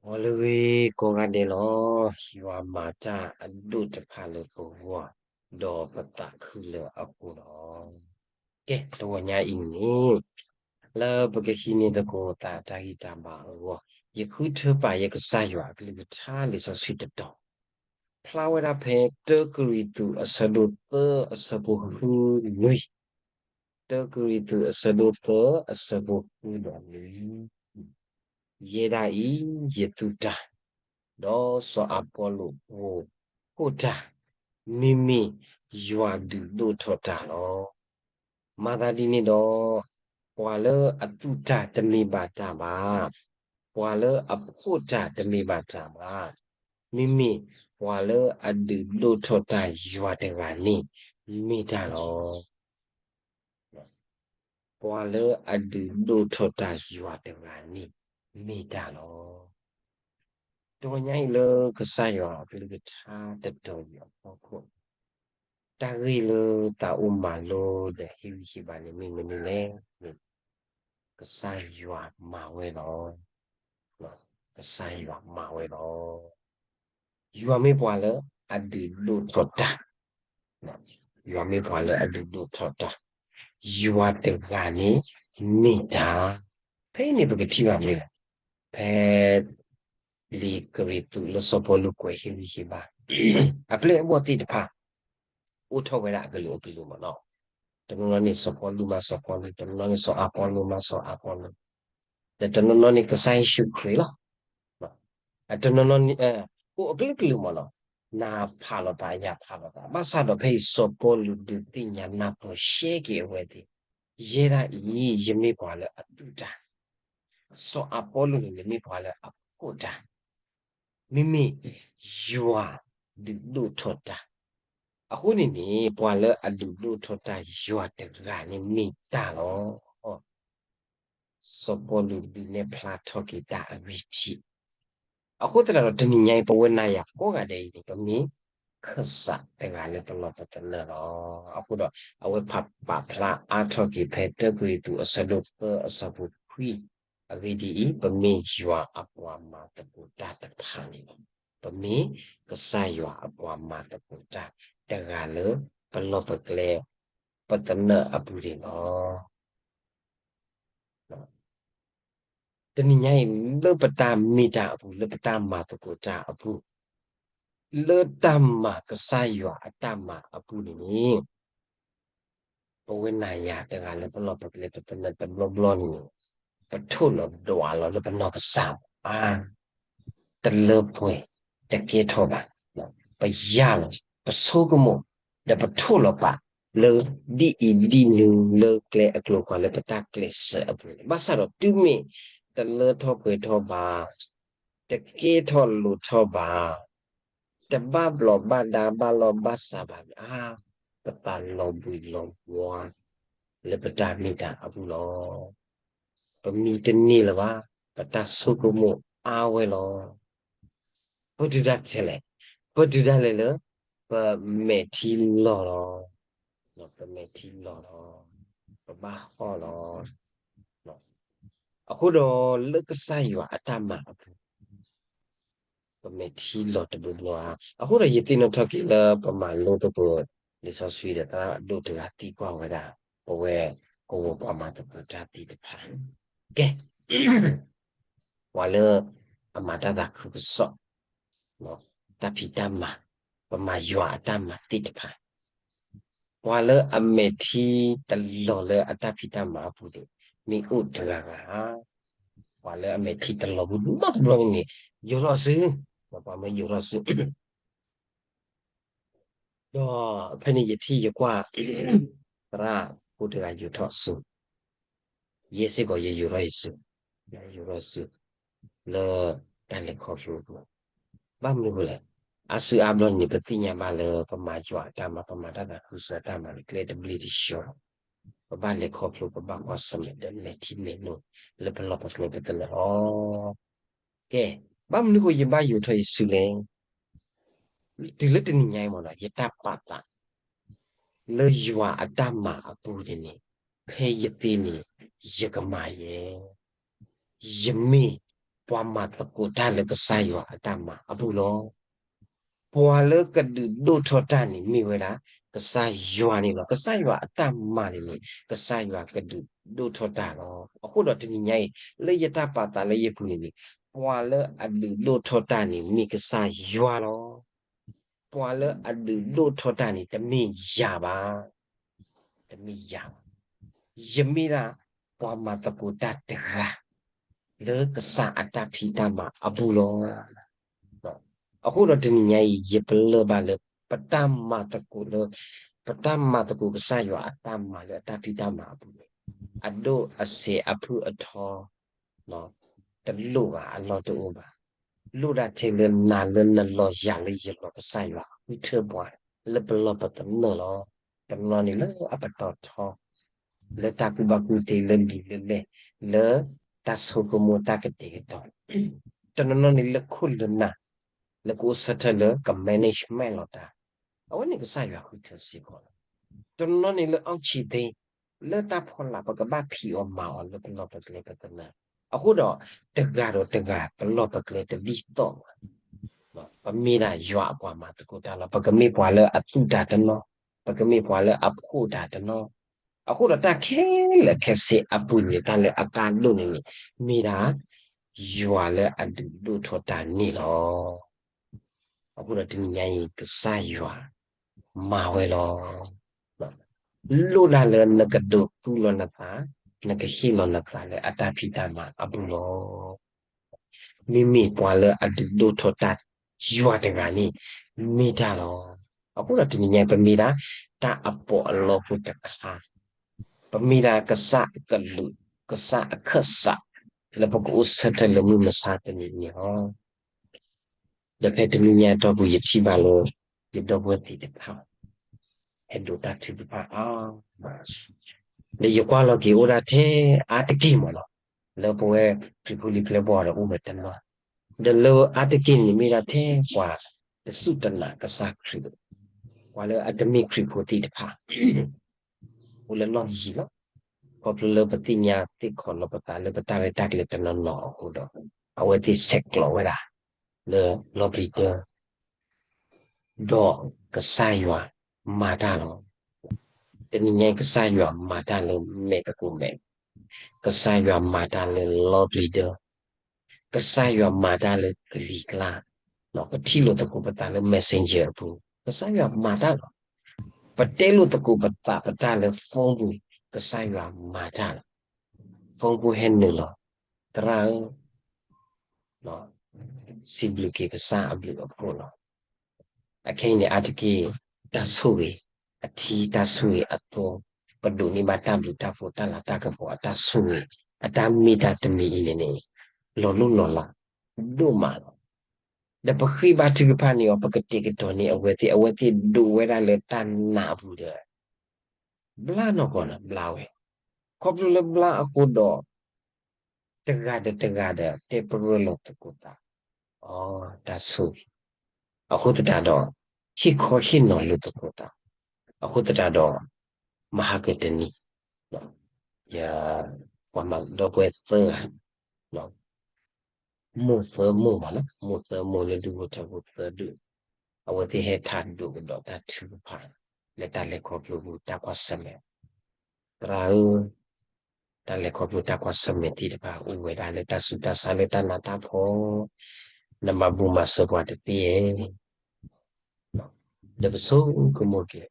ဂီၤလၢအဂ့ၤကိးဂၤဒဲးလီၤ. ယွၤမၤတၢ်အဒိၣ်တဖၣ်လၢပဂီၢ်, ဒီးပသးခုလၢအဃိလီၤ. ကဲ, တဂီၤညါအံၤန့ၣ်, လၢပကဟံးန့ၢ်သကိးသးတၢ်ဂံၢ်တၢ်ဘါအဂီၢ်, ယဃုထၢပာ်ယကစၢ်ယွၤအကလုၢ်ကထါလံာ်စီဆှံတတီၤ, ဖျါဝဲဒၣ်ဖဲ တၢကရံၣ်သူး အဆၢဒိၣ်သၢ အဆၢဖိဃုနွံ, တၢကရံၣ်သူး အဆၢဒိၣ်သၢ အဆၢဖိဃုဒီးနွံ. ယဲဒၣ်အံၤ ယသူၣ်တၢ်, ဒီးစီၤအပီလိၣ်အိၣ်ဖှိၣ်တၢ်, မ့မ့ၢ်ယွၤဒုးဒိၣ်ထီၣ်တၢ်လီၤ. မၤသးဒ်န့ၣ်ဒီး, ပှၤလၢအသူၣ်တၢ်တမ့ၢ်ဘၣ်တၢ်ဘၣ်, ပှၤလၢအဖှိၣ်တၢ်တမ့ၢ်ဘၣ်တၢ်ဘၣ်, မ့မ့ၢ်ပှၤလၢအဒုးဒိၣ်ထီၣ်တၢ်ယွၤတဂၤန့ၣ် မ့ၢ်တၢ်လီၤ. ပှၤလၢအဒုးဒိၣ်ထီၣ်တၢ်ယွၤတဂၤန့ၣ် မ့ၢ်တၢ်လီၤ. တဂီၤညါအံၤလၢကစၢ်ယွၤအကလုၢ်ကထါတတီၤအံၤအဖီခိၣ်, တၢ်ဂ့ၢ်လၢသးအိၣ်မၤလိဒီးဟ့ၣ်ဂံၢ်ဟ့ၣ်ဘါန့ၣ်မ့ၢ်မနုၤလဲၣ်န့ၣ်, ကစၢ်ယွၤမၤဝဲလီၤ. ကစၢ်ယွၤမၤဝဲလီၤ. ယွၤမ့ၢ်ပှၤလၢအဒုးဒိၣ်ထီၣ်တၢ်, ယွၤမ့ၢ်ပှၤလၢအဒုးဒိၣ်ထီၣ်တၢ်, ယွၤတဂၤန့ၣ်မ့ၢ်တၢ်. ဖဲအံၤန့ၣ်ပကထံၣ်ဘၣ်မ့ၢ်လီၤ, ဖဲ လံာ်ကရံၣ်သူးလၢစီၤပီလူးကွဲးဟ့ၣ်ဂံၢ်ဟ့ၣ်ဘါ, အပျဲၢ်အဘီၣ်သ့ၣ်တဖၣ် အိၣ်ထီၣ်ဝဲဒၣ်အကလုာ်အကလုာ်မ့ၢ်နီၤ. တနီၤနီၤန့ၣ်စီၤပီလူးမၤစီၤပီလူး, တနီၤနီၤန့ၣ်စီၤအပီလိၣ်မၤစီၤအပီလိၣ်, ဒီးတနီၤနီၤန့ၣ်ကစၢ်ယ့ၣ်ၡူးခရံာ်လီၤ. တနီၤနီၤန့ၣ် အိၣ်အကလုာ်ကလုာ်မ့ၢ်နီၤ, နၤဖးလိာ်သးယၤဖးလိာ်သး, ဘၣ်ဆၣ်ဒီးဖဲအံၤစီၤပီလူးဒုးသ့ၣ်ညါနၢ်ပၢၢ်ရှဲက့ၤအဝဲသ့ၣ်, ယဲဒၣ်အံၤ ယမ့ၢ်ပှၤလၢအသူၣ်တၢ်, စီၤအပီလိၣ်န့ၣ် မ့မ့ၢ်ပှၤလၢအဖှိၣ်တၢ်, မ့မ့ၢ်ယွၤဒုးဒိၣ်ထီၣ်တၢ်. အဃိန့ၣ်န့ၣ် ပှၤလၢအဒုးဒိၣ်ထီၣ်တၢ်ယွၤတဂၤန့ၣ်မ့ၢ်တၢ်လီၤ. စီၤပီလူးဒုးနဲၣ်ဖျါထီၣ်က့ၤတၢ်အဂံၢ်ထံး, အဃိသတးဒီးတနံၤညါအံၤ ပဝဲနၤယၤကိးဂၤဒဲးအံၤန့ၣ် ပမ့ၢ်ခၢၣ်စးတဂၤလၢပလီၢ်ပသနၢၣ်လီၤ. အဃိဒီး အဝဲပာ်ဖျါအါထီၣ်က့ၤဖဲတၢကရံၣ်သူးအဆၢဒိၣ်သၢအဆၢဖိခွံ, အဂ့ၢ်ဒ်အံၤ, ပမ့ၢ်ယွၤအပှၤမၤသကိးတၢ်တဖၣ်န့ၣ်လီၤ. ပမ့ၢ်ကစၢ်ယွၤအပှၤမၤသကိးတၢ်တဂၤလၢ ပလီၢ်ပကျဲ ပသနၢၣ်အပူၤန့ၣ်လီၤ. တနံၤညါအံၤ လၢပတၢ်မ့ၢ်တၢ်အပူၤ, လၢပတၢ်မၤသကိးတၢ်အပူၤ, လၢတၢ်မၤကစၢ်ယွၤအတၢ်မၤအပူၤန့ၣ်န့ၣ်, ပဝဲနၤယၤတဂၤလၢပလီၢ်ပကျဲပသနၢၣ်တဘျီဘျီန့ၣ်, ပထိၣ်လီၤဒွးလီၤလၢပနီၢ်ကစၢ်အါ, တလၢပှဲၤ, တကဲထီၣ်ဘၣ်, ပယၢ်လီၤ, ပဆိကမိၣ်, ဒီးပထိၣ်လီၤပာ်လၢ ဒ်အံၤဒ်နုၤလၢကျဲအကျိၤအကျဲလၢပတၢ်ကျဲးစၢးအပူၤန့ၣ်, ဘၣ်ဆၣ်ဒီးတုၤမ့ၢ်တလၢထီၣ်ပှဲၤထီၣ်ဘၣ်, တကဲထီၣ်လိၤထီၣ်ဘၣ်, တဘၣ်ဘျီးဘၣ်ဒါဘၣ်လီၢ်ဘၣ်စးဘၣ်န့ၣ်, ပသးလီၤဘှံးလီၤဘှါ လၢပတၢ်မ့ၢ်တၢ်အပူၤလီၤ. ပမံတန့ၢ်လၢၤဘၣ်, ပတၢ်ဆိကမိၣ်အါဝဲလီၤ. ပတုၤဒၣ်ထဲလဲၣ်, ပတုၤဒၣ်လဲာ်လၢ ပမဲာ်ထံလီၤလီၤ, ပမဲာ်ထံလီၤလီၤ, ပဘၣ်ဟီၣ်လီၤ. အဃိဒီးလၢကစၢ်ယွၤအတၢ်မၤအပူၤ ပမဲာ်ထံလီၤတဘျီဘျီဧါ. အဃိဒီးယသ့ၣ်နီၣ်ထီၣ်က့ၤလၢပမၤလိသကိးလံာ်စီဆှံဒီးသရၣ်ဒိၣ်တဂၤသံကွၢ်ဝဲဒၣ် ပဝဲကဝီၤပှၤမၤသကိးတၢ်သ့ၣ်တဖၣ်, ကဲ, ပှၤလၢအမၤတၢ်သးခုကစီၣ်, တၢ်ဖံးတၢ်မၤ, ပမၤယွၤအတၢ်မၤသ့ၣ်တဖၣ် ပှၤလၢအမဲာ်ထံတလီၤလၢအတၢ်ဖံးတၢ်မၤအပူၤန့ၣ် မ့ၢ်အိၣ်တဂၤဂၤဧါ. ပှၤလၢအမဲာ်ထံတလီၤဘူးနီတဘျီန့ၣ်န့ၣ် ယိးထီၣ်စု, ပှၤမ့ၢ်ယိးထီၣ်စု ဒီးဖဲန့ၣ်ယထံၣ်ယကွၢ် သရၣ်ဖိတဂၤယိးထီၣ်စု, ယဲစ့ၢ်ကီးယယိးထီၣ်ယစု, ယယိးထီၣ်စု လၢတၢ်လဲၤခီဖျိအပူၤ, ဘၣ်မနုၤအဃိလဲၣ်, အါစုအါဘျီန့ၣ် ပသ့ၣ်ညါဘၣ်လၢပမၤယွၤအတၢ်မၤ ပမၤတၢ်သးခုကစီၣ်အတၢ်မၤန့ၣ် ကျဲတဘျ့တဆှီ, ပဘၣ်လဲၤခီဖျိ ပဘၣ်ကွၢ်ဆၢၣ်မဲာ်ဒီးမဲာ်ထံမဲာ်နိ လၢပလီၢ်ပကျဲပသနၢၣ်လီၤ. ကဲ, ဘၣ်မနုၤဃိယဘၣ်ယိးထီၣ်ယစုလဲၣ်. တုၤလၢတနံၤညါအံၤမ့ၢ်နီၤ ယတၢ်ပာ်သး လၢယွၤအတၢ်မၤအပူၤန့ၣ်န့ၣ်, ဖဲယသ့န့ၣ် ယကမၤယဲ, ယမ့ၢ် ပှၤမၤသကိးတၢ်လၢကစၢ်ယွၤအတၢ်မၤအပူၤလီၤ. ပှၤလၢကဒုးဒိၣ်ထီၣ်တၢ်န့ၣ်မ့ၢ်ဝဲဒၣ် ကစၢ်ယွၤန့ၣ်လီၤ. ကစၢ်ယွၤအတၢ်မၤန့ၣ်န့ၣ် ကစၢ်ယွၤကဒုးဒိၣ်ထီၣ်တၢ်လီၤ. အဃိဒီးတနံၤညါအံၤ လၢယတၢ်ပာ်သးလၢယပူၤန့ၣ်န့ၣ် ပှၤလၢအဒုးဒိၣ်ထီၣ်တၢ်န့ၣ်မ့ၢ်ကစၢ်ယွၤလီၤ. ပှၤလၢအဒုးဒိၣ်ထီၣ်တၢ်န့ၣ် တမ့ၢ်ယၤဘၣ်. တမ့ၢ်ယၤဘၣ်. ယမ့ၢ်ဒၣ်ပှၤမၤသကိးတၢ်တဂၤ လၢကစၢ်အတၢ်ဖံးတၢ်မၤအပူၤလီၤ. အဃိဒီးတနံၤညါအံၤ ယပလၢၢ်ဘၣ်လၢ ပတၢ်မၤသကိးလၢ ပတၢ်မၤသကိးကစၢ်ယွၤအတၢ်မၤလၢအတၢ်ဖံးတၢ်မၤအပူၤန့ၣ် အဒိၣ်အဆံးအဖုအထီ တလိၣ်ဘၣ် အလီၢ်တအိၣ်ဘၣ်. လိၣ်ဒၣ်ထဲလၢနၤလၢနလီၤ ယၤလၢယလီၤကစၢ်ယွၤဃုထၢပှၤ လၢပလီၢ်ပသနၢၣ်လီၤ. တနီၤန့ၣ်လၢအပတီၢ်ထီ လၢတၢ်ကူၣ်ဘၣ်ကူၣ်သ့လၢလံာ်လၢလဲၢ် လၢတၢ်ဆိကမိၣ်တၢ်ကတဲာ်ကတီၤ တနီၤနီၤန့ၣ်လၢခိၣ်လၢနၢ် လၢကအိၣ်ဆၢထၢၣ်လၢက management လီၤတၢ် အဝဲန့ၣ်ကစၢ်ယွၤဃုထၢစ့ၢ်ကီးလီၤ. တနီၤနီၤန့ၣ်လၢ အောင့်ဆံသ့ လၢတၢ်ဖီလာ် ပကဘၣ်ဖံးအီၤမၤအီၤလၢပလီၢ်ပကျဲပသနၢၣ်. အဃိဒီး တဂၤဒီးတဂၤ ပလီၢ်ပကျဲတဒ်သိးဘၣ်. ပမ့ၢ်ဒၣ်ယွၤအပှၤမၤသကိးတၢ်လီၤ. ပကမ့ၢ်ပှၤလၢအသူၣ်တၢ်တနီၤ, ပကမ့ၢ်ပှၤလၢအဖှီၣ်တၢ်တနီၤ. အဃိဒီးတၢ်ခဲလၢာ်ခဲဆ့အပူၤန့ၣ် တၢ်လၢအကါဒိၣ်န့ၣ်န့ၣ် မ့ၢ်ဒၣ် ယွၤလၢအဒုးဒိၣ်ထီၣ်တၢ်န့ၣ်လီၤ. အဃိဒီးတနံၤညါအံၤ ကစၢ်ယွၤမၤဝဲလီၤ. လိၣ်ဒၣ်လၢနကဒိးသူလီၤနသး, နကဟ့ၣ်လီၤနသးလၢအတၢ်ဖံးတၢ်မၤအပူၤလီၤ. မ့မ့ၢ်ပှၤလၢအဒုးဒိၣ်ထီၣ်တၢ်ယွၤတဂၤန့ၣ် မ့ၢ်တၢ်လီၤ. အဃိဒီးတနံၤညါ ပမ့ၢ်ဒၣ်တၢ်အပီးအလီဖိတခါ, ပမ့ၢ်ဒၣ်ကစၢ်အကလုာ်, ကစၢ်အခၢၣ်စး လၢပကအိၣ်ဆၢထၢၣ်လၢမုၢ်မဆါတနံၤန့ၣ်လီၤ. ဒီးဖဲတနံၤညါအတီၢ်ပူၤ ယထံၣ်ဘၣ်လၢ ယဒီပုၢ်ဝဲၢ်သ့ၣ်တဖၣ် ဟဲဒိးတၢ်ထုကဖၣ်အါမး, ဒီးယကွၢ်လီၤက့ၤအိၣ်ဒၣ်ထဲအါတက့ၢ်မးလီၤ. လၢပဝဲခရံာ်ဖိလံၤပျဲၢ်ဘီၣ်ဒီးအိၣ်ဝဲတနီၤ, ဒီးလၢအါတက့ၢ်န့ၣ် မ့ၢ်ဒၣ်ထဲပှၤတစူၢ်တနာ်ကစၢ်ခရံာ်, ပှၤလၢအတမ့ၢ်ခရံာ်ဖိသ့ၣ်တဖၣ် အိၣ်လၢလီၢ်ယံၤလီၤ. ခီဖျိလၢပသ့ၣ်ညါသ့ၣ်ခီၣ်လီၤပသးလၢပတၢ်ရဲၣ်တၢ်ကျဲၤတနီၤနီၤအဃိဒီး အဝဲသ့ၣ်ဆဲးကျိးဝဲဒၣ် လၢလီၢ်ပျံၤတၢ် ဒီးကစၢ်ယွၤမၤတၢ်လီၤ. တနံၤညါအံၤကစၢ်ယွၤမၤတၢ်လၢမဲာ်သကိးမဲာ်, ကစၢ်ယွၤမၤတၢ်လၢလီၢ်ပျံၤတၢ်, ကစၢ်ယွၤမၤတၢ်လၢကလံၤကျါ, ပထံၣ်လိာ်သကိးပသးလၢ messenger အပူၤ, ကစၢ်ယွၤမၤတၢ်လီၤ. ပတဲလိာ်သကိးပသးပတၢ်လၢ phone ပူၤ, ကစၢ်ယွၤမၤတၢ်လီၤ. phone ပူၤဟဲနုာ်လီၤ, သရၣ်ဧၢ, စံးဘျုးက့ၤကစၢ်အဘျုးအဖှိၣ်လီၤ. အခဲအံၤန့ၣ် အါတက့ၢ် တၢ်ဆိၣ်ဂ့ၤအထံ တၢ်ဆိၣ်ဂ့ၤအသိ ပဒိးန့ၢ်ဘၣ်တၢ်ဘျုးတၢ်ဖှိၣ် တၢ်လၤတၢ်ကပီၤအတၢ်ဆိၣ်ဂ့ၤ အတၢ်မ့ၢ်တၢ်တမံၤအံၤန့ၣ်န့ၣ် လီၤလိၢ်လီၤလးဒိၣ်မးလီၤ. ဒီးပဃ့ဘါထုကဖၣ်န့ၢ်အီၤ ပကတဲာ်ကတီၤန့ၢ်အဝဲသ့ၣ် အဝဲသ့ၣ်ဒိးဝဲဒၣ်လၢတၢ်နာ်အပူၤဒီး ဘျါနီၢ်ကီၢ်န့ၣ် ဘျါဝဲ, ခီဖျိလၢဘျါအဃိဒီး တဂၤဒီးတဂၤဒီး တဲပရၢလိာ်သကိးသး, အီ တၢ်ဆိၣ်ဂ့ၤ, အဃိသတးဒီး ဟ့ၣ်ခီဟ့ၣ်နီၤလိာ်သကိးသး, အဃိသတးဒီး မဟါကတနံၤ ယ ပှၤမၤဒီပုၢ်ဝဲၢ်သၢဂၤ မိၢ်သၢမိၢ်မးလီၤ, မိၢ်သၢမိၢ်လၢဒူၣ်ဖိထၢဖိသၢဒူၣ်, အဝဲသ့ၣ်ဟဲထးဒိးကဒီးတၢ်ထုကဖၣ် လၢတၢ်လဲၤခီဖျိပူၤတၢ်ကွၢ်ဆၢၣ်မဲာ်, သရၣ်ဧၢ, တၢ်လဲၤခီဖျိတၢ်ကွၢ်ဆၢၣ်မဲာ်သ့ၣ်တဖၣ် အိၣ်ဝဲဒၣ်လၢတၢ်ဆူးတၢ်ဆါလၢတၢ်နးတၢ်ဖှီၣ်, နမၤဘူၣ်မၤစၢၤပှၤတသ့ဧါ ဒီးပဆိကမိၣ်က့ၤ,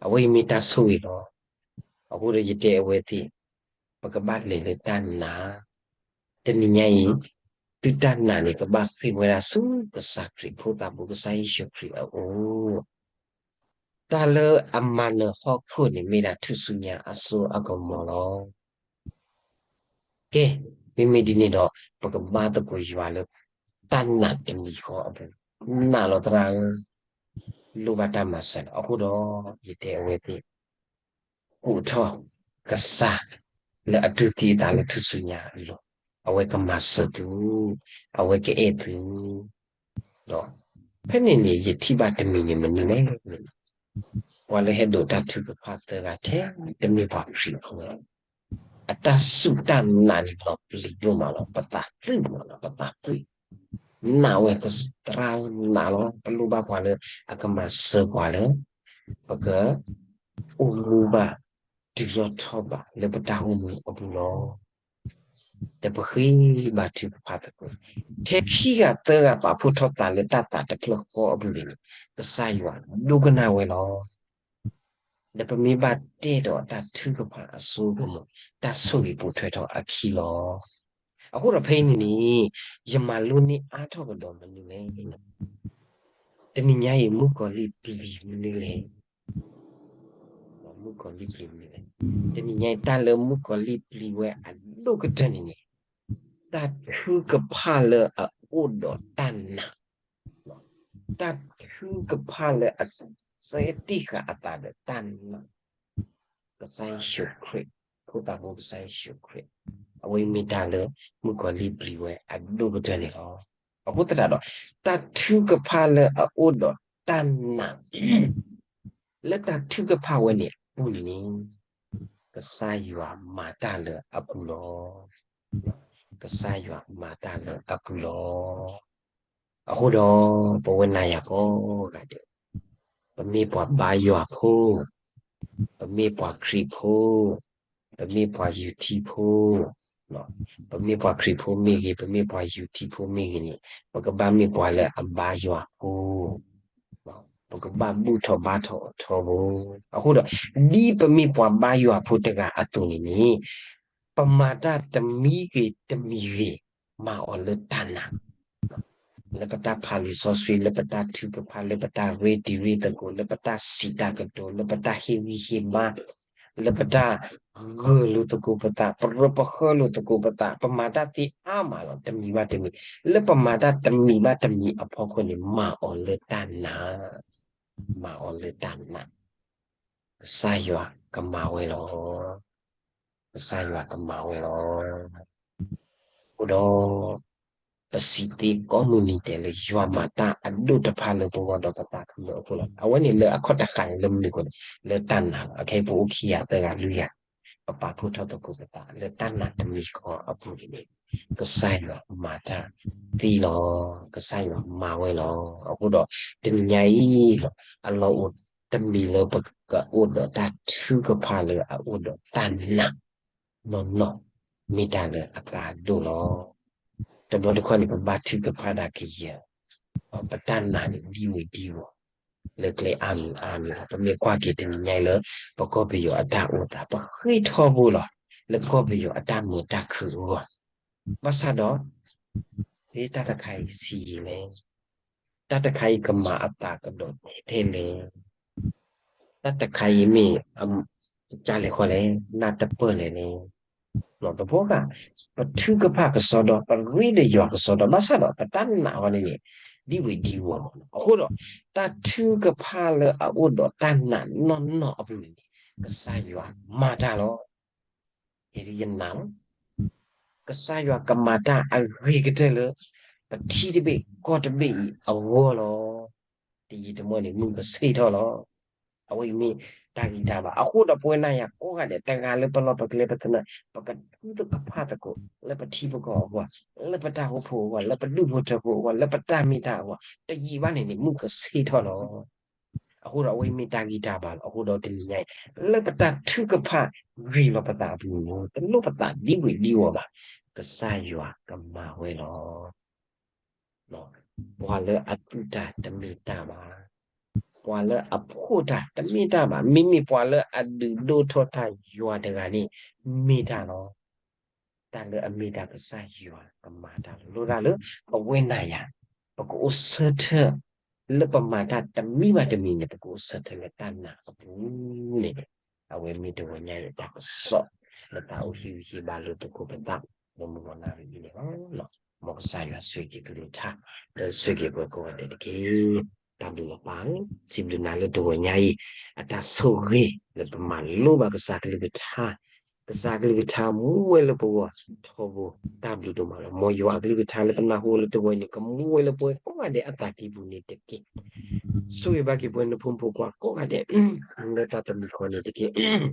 အဝဲအံၤမ့ၢ်တၢ်ဆိၣ်ဂ့ၤလီၤ. အဃိဒီးယတဲအဝဲသ့ၣ်, ပကဘၣ်လဲၤလၢတၢ်နာ်, တနံၤညါအံၤ, သုတၢ်နာ်န့ၣ် ကဘၣ်ဃ့ၢ်ဝဲဒၣ်ဆူကစၢ်ခရံာ်ဖိသးဘိ ကစၢ်ယ့ၣ်ၡူးခရံာ်အအိၣ်, တၢ်လၢအမၤနၢၤဟီၣ်ခိၣ်န့ၣ် မ့ၢ်ဒၣ်ထူၣ်စုညါအစိအကမီၤလီၤ. ကဲ, မ့မ့ၢ်ဒ်န့ၣ်ဒီး ပကဘါသကိးယွၤလၢ တၢ်နာ်တမံၤဃီအပူၤ, နာ်လီၤသရၣ်ဧၢ, လိၣ်ဘၣ်တၢ်မၤစၢၤလီၤ. အဃိဒီး ယတဲအဝဲသ့ၣ်, ကိးထီၣ်ကစၢ်လၢအတူၢ်သံအသးလၢထူၣ်စုညါအလိၤ, အဝဲကမၤစၢၤသု, အဝဲကအဲၣ်သု, ဒီး ဖဲန့ၣ်န့ၣ် ယထံၣ်ဘၣ်တမံၤန့ၣ်မနုၤလဲၣ်န့ၣ်, ပှၤလၢဟဲဒိးတၢ်ထုကဖၣ်သၢဂၤထဲ တမ့ၢ်ပှၤခရံာ်ဖိလီၤ. အတၢ်စူၢ်တၢ်နာ်န့ၣ်လီၤပျံၤဒိၣ်မးလီၤ. ပသးသွံၣ်မးလီၤ, ပသးသွံၣ်နာ်ဝဲ, ပသရၣ်နာ်လီၤ. ပလိၣ်ဘၣ်ပှၤလၢအကမၤစၢၤပှၤလၢ ပကအိၣ်မူဘၣ် တုၤထီၣ်ထီဘးလၢပတၢ်အိၣ်မူအပူၤလီၤ. ဒီးပဃ့ဘါထုကဖၣ်သကိး, ထဲခံဂၤသၢဂၤပာ်ဖှိၣ်ထီၣ်သးလၢတၢ်သးတဖျၢၣ်ဃီအပူၤန့ၣ်, ကစၢ်ယွၤဒိကနၣ်ဝဲလီၤ. ဒီးပမ့ၢ်ဘၣ်တဲာ်ဒီးတၢ်ထုကဖၣ်အစိကမီၤ, တၢ်ဆိၣ်ဂ့ၤပိာ်ထွဲထီၣ်အခံလီၤ. အဃိဒီးဖဲအံၤန့ၣ်န့ၣ်, ယမၤလိန့ၢ်အါထီၣ်ကဒီးမနုၤလဲၣ်. တနံၤညါအံၤ မုၣ်ကီၤလံၢ်ပျံၤမနုၤလဲၣ်. မုၣ်ကီၤလံၢ်ပျံၤမနုၤလဲၣ်. တနံၤညါအံၤ တၢ်လၢမုၣ်ကီၤလံၢ်ပျံၤဝဲအဒိၣ်ကတၢၢ်န့ၣ်န့ၣ်, တၢ်ထုကဖၣ်လၢအအိၣ်ဒီးတၢ်နာ်, တၢ်ထုကဖၣ်လၢအစဲတံၢ်ဃာ်အသးဒီးတၢ်နာ် ကစၢ်ယ့ၣ်ၡူးခရံာ်, ဖိသၣ်ဖိကစၢ်ယ့ၣ်ၡူးခရံာ်, အဝဲမ့ၢ်တၢ်လၢမုၣ်ကီၤလံၢ်ပျံၤဝဲအဒိၣ်ကတၢၢ်န့ၣ်လီၤ. အဃိသတးဒီး, တၢ်ထုကဖၣ်လၢအအိၣ်ဒီးတၢ်နာ် လၢတၢ်ထုကဖၣ်ဝဲန့ၣ်အပူၤန့ၣ်န့ၣ်, ကစၢ်ယွၤမၤတၢ်လၢအပူၤလီၤ. ကစၢ်ယွၤမၤတၢ်လၢအပူၤလီၤ. အဃိဒီး, ပဝဲနၤယၤကိးဂၤဒဲး, ပမ့ၢ်ပှၤဘါယွၤဖိ, ပမ့ၢ်ပှၤခရံာ်ဖိ, ပမ့ၢ်ပှၤယူၤထံဖိ, ပမ့ၢ်ပှၤခရံာ်ဖိမ့ၢ်ဂ့ၤ, ပမ့ၢ်ပှၤယူၤထံဖိမ့ၢ်ဂ့ၤန့ၣ်, ပကဘၣ်မ့ၢ်ပှၤလၢအဘါယွၤဖိ, ပကဘၣ်ဘူၣ်ထီၣ်ဘါထီၣ်အီၤထီဘိ. အဃိဒီး, ဒ်ပမ့ၢ်ပှၤဘါယွၤဖိတဂၤအသိးန့ၣ်န့ၣ်, ပမၤတၢ်တမံၤဂ့ၤတမံၤဂ့ၤ, မၤအီၤလၢတၢ်နာ် လၢပတၢ်ဖးလံာ်စီဆှံ, လၢပတၢ်ထုကဖၣ်, လၢပတၢ်ရ့တံၤရ့သကိး, လၢပတၢ်စံးတၢ်ကတိၤ, လၢပတၢ်ဟ့ၣ်ဂံၢ်ဟ့ၣ်ဘါ, လၢပတၢ်ဂၢၢ်လိာ်သကိးပသး, ပရၢပဃၢလိာ်သကိးပသး, ပမၤတၢ်သ့အါမးလီၤ, တမံၤဘၣ်တမံၤ, လၢပမၤတၢ်တမံၤဘၣ်တမံၤအဖီခိၣ်န့ၣ် မၤအီၤလၢတၢ်နာ်, မၤအီၤလၢတၢ်နာ်, ကစၢ်ယွၤကမၤဝဲလီၤ. ကစၢ်ယွၤကမၤဝဲလီၤ. အဃိဒီး, ပစံးသ့ကိးမုၢ်နံၤဒဲးလၢ ယွၤမၤတၢ်အဒိၣ်တဖၣ်လၢပဂီၢ်ဒီးပသးခုလၢအဃိလီၤ. အဝဲန့ၣ်လၢအခီၣ်တဃာ်န့ၣ်လၢမနုၤအဃိလဲၣ်, လၢတၢ်နာ်လီၤ. အခဲအံၤပအိၣ်ခံဂၤသၢဂၤလွံၢ်ဂၤ, ပပာ်ဖှိၣ်ထီၣ်သကိးပသးလၢတၢ်နာ်တမံၤဃီအပူၤန့ၣ်, ကစၢ်ယွၤမၤတၢ်သ့လီၤ. ကစၢ်ယွၤမၤဝဲလီၤ. အဃိဒီး, တနံၤညါအံၤ, အလီၢ်အိၣ်တမံၤလၢပကအိၣ်ဒီးတၢ်ထုကဖၣ်လၢအအိၣ်ဒီးတၢ်နာ်နီၢ်နီၢ်, မ့ၢ်တၢ်လၢအသးဒိၣ်လီၤ. တဘျီတခီၣ်န့ၣ် ပဘါထုကဖၣ်ဒၣ်ကယဲၢ်, ပတၢ်နာ်န့ၣ်ဒံဝ့ၤဒံဝီၤ လၢကျဲအါမံၤအါမံၤလီၤ. ပမ့ၢ်ကွၢ်က့ၤတနံၤညါအံၤလၢ ပကီၢ်ပယီၤအတၢ်အိၣ်သး ပဃ့ထီဘိလီၤ. လၢကီၢ်ပယီၤအတၢ်မုာ်တၢ်ခုၣ်အဂီၢ်, ဘၣ်ဆၣ်ဒီး ဖဲတၢ်တခါအံၤဆံးယံာ်လဲၣ်, တၢ်တခါအံၤကမၤအသးကဒီးထဲလဲၣ်, တၢ်တခါအံၤမ့ၢ် ကလဲၤဃီလဲၣ်, နၢ်တပၢၢ်လဲၣ်န့ၣ်, သဘီဃာ် ပထုကဖၣ်ကစီဒီ, ပရ့ဒီးယွၤကစီဒီ, ဘၣ်ဆၣ်ဒီး ပတၢ်နာ်အဂီၢ်န့ၣ်န့ၣ် ဒံဝ့ၤဒံဝီၤလီၤ. အဃိဒီး တၢ်ထုကဖၣ်လၢအအိၣ်ဒီးတၢ်နာ်နီၢ်နီၢ်အပူၤန့ၣ်န့ၣ် ကစၢ်ယွၤမၤတၢ်လီၤ. ယနာ်လီၤ. ကစၢ်ယွၤကမၤတၢ်အဂ့ၤကတၢၢ်လၢ ပထံတဘ့ၣ်ကီၢ်တဘ့ၣ်အံၤအဂီၢ်လီၤ. တယံာ်တမီၢ်န့ၣ် မုၢ်ကဆ့ၣ်ထီၣ်လီၤ. အဝဲအံၤမ့ၢ်တၢ်ဂံၢ်တၢ်ဘါ. အဃိဒီးပဝဲနၤယၤကိးဂၤဒဲး တဂၤလၢပလီၢ်ပကျဲပသနၢၣ် ပကထုကဖၣ်သကိး လၢပထံပကီၢ်အဂီၢ်, လၢပတၢ်အိၣ်ဖှိၣ်အဂီၢ်, လၢပဒူၣ်ဖိထၢဖိအဂီၢ်, လၢပတၢ်မ့ၢ်တၢ်အဂီၢ်, တယံာ်ဘၣ်န့ၣ်န့ၣ် မုၢ်ကဆ့ၣ်ထီၣ်လီၤ. အဃိဒီးအဝဲအံၤမ့ၢ်တၢ်ဂံၢ်တၢ်ဘါလီၤ. အဃိဒီးတနံၤညါအံၤ လၢပတၢ်ထုကဖၣ်ဂ့ၤလီၤပသးအပူၤန့ၣ် တလိၣ်ပသးဒံဝ့ၤဒံဝီၤဘၣ်. ကစၢ်ယွၤကမၤဝဲလီၤ. ပှၤလၢအသူၣ်တၢ်တမ့ၢ်တၢ်ဘၣ်, ပှၤလၢအဖှီၣ်တၢ်တမ့ၢ်တၢ်ဘၣ်, မ့မ့ၢ်ပှၤလၢအဒုးဒိၣ်ထီၣ်တၢ်ယွၤတဂၤန့ၣ် မ့ၢ်တၢ်လီၤ. တၢ်လၢအမ့ၢ်တၢ်ကစၢ်ယွၤကမၤတၢ်လီၤ. လိၣ်တၢ်လၢပဝဲနၤယၤ ပကအိၣ်ဆၢထၢၣ် လၢပမၤတၢ်တမံၤဘၣ်တမံၤန့ၣ် ပကအိၣ်ဆၢထၢၣ်လၢတၢ်နာ်အပူၤန့ၣ်, အဝဲမ့ၢ်တဂီၤညါအံၤတၢ်ကစီၣ် လၢတၢ်အိၣ်ဟ့ၣ်ဂံၢ်ဟ့ၣ်ဘါလိာ်သကိးပသး လၢမုၢ်ဂီၤနၣ်ရံၣ်အံၤန့ၣ်လီၤ. မ်ကစၢ်ယွၤဆိၣ်ဂ့ၤကလုၢ်ကထါ ဒီးဆိၣ်ဂ့ၤပှၤကိးဂၤဒဲးတက့ၢ်. တၢ်ဘျုးလီၤပၢ်ဧၢ, စံးဘျုးနၤလၢတဂီၤညါအံၤ အတၢ်ဆိၣ်ဂ့ၤလၢပမၤလိဘၣ်ကစၢ်ကလုၢ်ကထါ, ကစၢ်ကလုၢ်ကထါမူဝဲလၢပဂီၢ်ထီဘိ, တၢ်ဘျုးဒိၣ်မးလီၤ. မ်ယွၤအကလုၢ်ကထါလၢပနၢ်ဟူလၢတဂီၤအံၤန့ၣ် ကမူဝဲလၢပဝဲကိးဂၤဒဲးအသးကံၢ်ပူၤန့ၣ်တက့ၢ်. ဆိၣ်ဂ့ၤဘၣ်က့ၤပဝဲနဖိမုၣ်ဖိခွါကိးဂၤဒဲး လၢတၢ်တမံၤဃီန့ၣ်တက့ၢ်.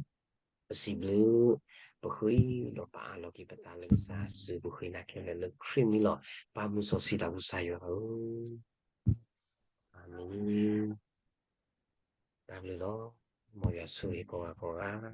ပစံးဘျုး, ပဃ့ဒီးပအၢၣ်လီၤက့ၤပသးလၢကစၢ်စုပူၤ ဃ့နၤခဲလၢာ်လၢခရံာ်မံၤလီၤ. ပၢ်မုၢ်စီဆှံသးပူၤ ကစၢ်ယွၤဧၢ, အၤမ့ၣ်. တၢ်ဘျုးလီၤ. မ်ယွၤဆိၣ်ဂ့ၤကိးဂၤကိးဂၤ